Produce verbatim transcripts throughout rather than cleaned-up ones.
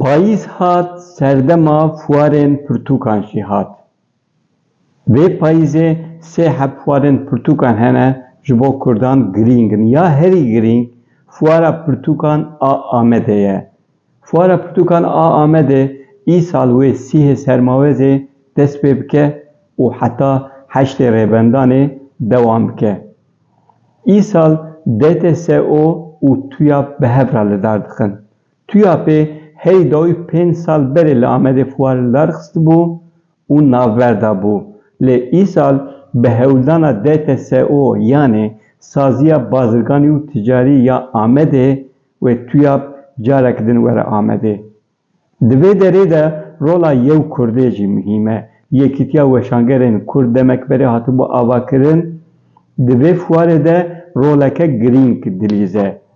Payîz hat, serdema fuarên pirtûkan jî hat. Vê payîzê sê heb fuarên pirtûkan hene ji bo kurdan girîng in. Ya herî girîng fuara pirtûkan a Amedê ye. Fuara pirtûkan a Amedê îsal wê sîhê Sermawezê dest pê bike û heta heştê Rêbendanê dewam bike. Îsal D T S O û TUYAP bi hev re li dar dixin. TUYAPê herî dawî pênc sal berê li Amedê fuar li dar xistibû û navber dabû. Lê îsal bi hewldana D T S O, yanê Saziya Bazirganî û Ticarî ya Amedê, wê TUYAP carek din were Amedê. Di vê derê de rola Yew Kurdê jî muhîm e. Yekîtiya Weşangerên Kurd demek berê hatibû avakirin, di vê fuarê de roleke girîng dilîze.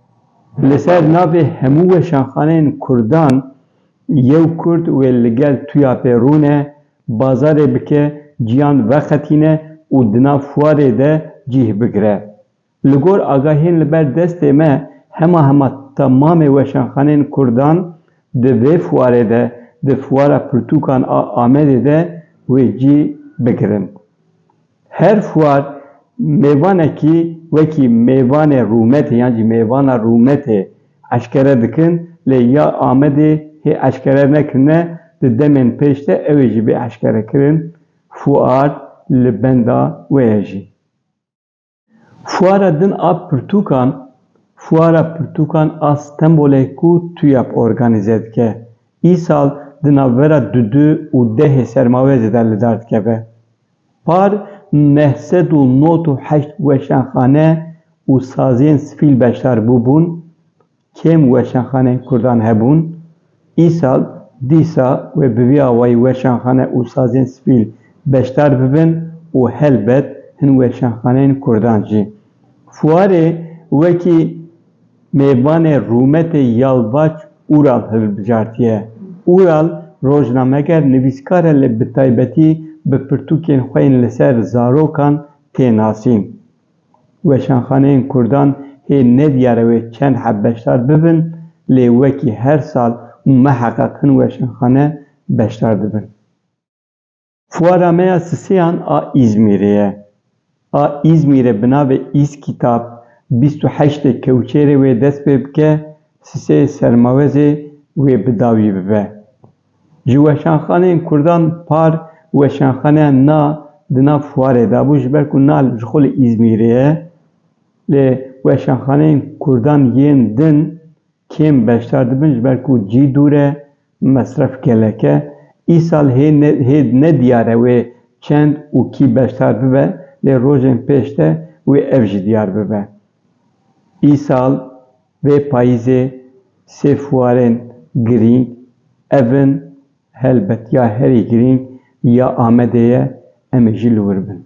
Li ser navê hemû weşanxaneyên kurdan Yew Kurd wê li gel TUYAPê rûne, bazarê bike, ciyan veqetîne û di nav fuarê de cih bigire. Li gor agahiyên li ber destê me, hema hema temamê weşanxaneyên kurdan di vê fuarê de, di fuara pirtûkan a Amedê de wê cî bigirin. Her fuar mêvanekî wekî mêvanê rûmetê yan jî mêvana rûmetê eşkere dikin, lê ya Amedê hê eşkere nekirine, di demên pêş de ew ê jî bê eşkerekirin. Fuar li benda wê ye jî. Fuara din a pirtûkan, Fuara Pirtûkan a Stenbolê ku TUYAP organîze dike, îsal di navbera dudu û dehê Sermawezê de li dar dikeve. Par neh sed û nod û heşt weşanxane û saziyên sivîl beşdar bûbûn, kêm weşanxaneyên kurdan hebûn. Îsal, dîsa wê bi vî awayî weşanxane û saziyên sivîl beşdar bibin û helbet hin weşanxaneyên kurdan jî. Fuarê wekî mêvanê rûmetê Yalvaç Ural hilbijartiye. Ural rojnameger, nivîskar e, lê bi taybetî bi pirtûkên xwe yên li ser zarokan tê nasîn. Weşanxaneyên kurdan hê nediyar e wê çend heb beşdar bibin, lê wekî her sal û miheqeq hin weşanxane beşdar dibin. Fuara me ya sisêyan a Îzmîrê ye. A Îzmîrê bi navê Îzkîtab bîst û heştê Kewçêrê wê dest pê bike, sisê Sermawezê wê bi dawî bibe. Ji weşanxaneyên kurdan par weşanxaneya Na di nav fuarê de bû, ji ber ku Na ji xwe li Îzmîrê ye. Lê weşanxaneyên kurdan yên din kêm beşdar dibin, ji ber ku cî dûr e, mesref gelek e. Îsal hê ne-, hê nediyar e wê çend û kî beşdar bibe, lê rojên pêş de wê ev jî diyar bibe. Îsal vê payîzê sê fuarên girîng ev in, helbet ya herî girîng ya Amedê ye, em ê jî li wir bin.